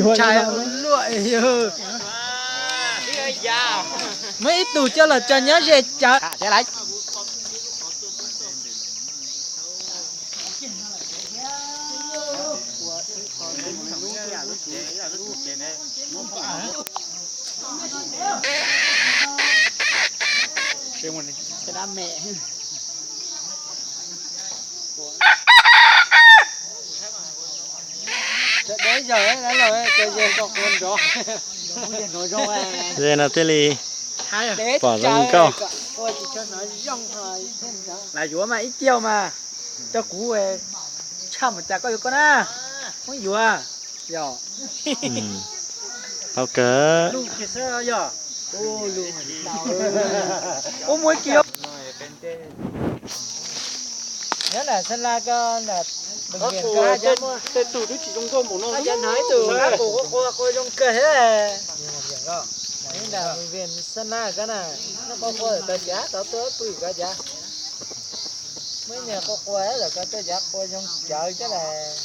Ntshai luaj. Muaj ib tug coj los tso nyob ze cawv. Ze no thiaj li pom zoo nkauj. Lam yuav mas ib pliag mas, cov kuv tshaj mus cas koj yuav koj na. Muab yuav, yog. Tau kawg. Ub, muaj ib kis. Nyob nram Xeeb Las ko, nram, tej tug twb tsis zoo nkauj npaum no, hnov ib tug qab qus qua qua zoo kawg thiab. Nram Xeeb Las ko na, noj qua qua tau cav, tau tuaj pw ko cav. Muaj ib niag qua qua lawm ko tuaj cav qua zoo cawv thiab las.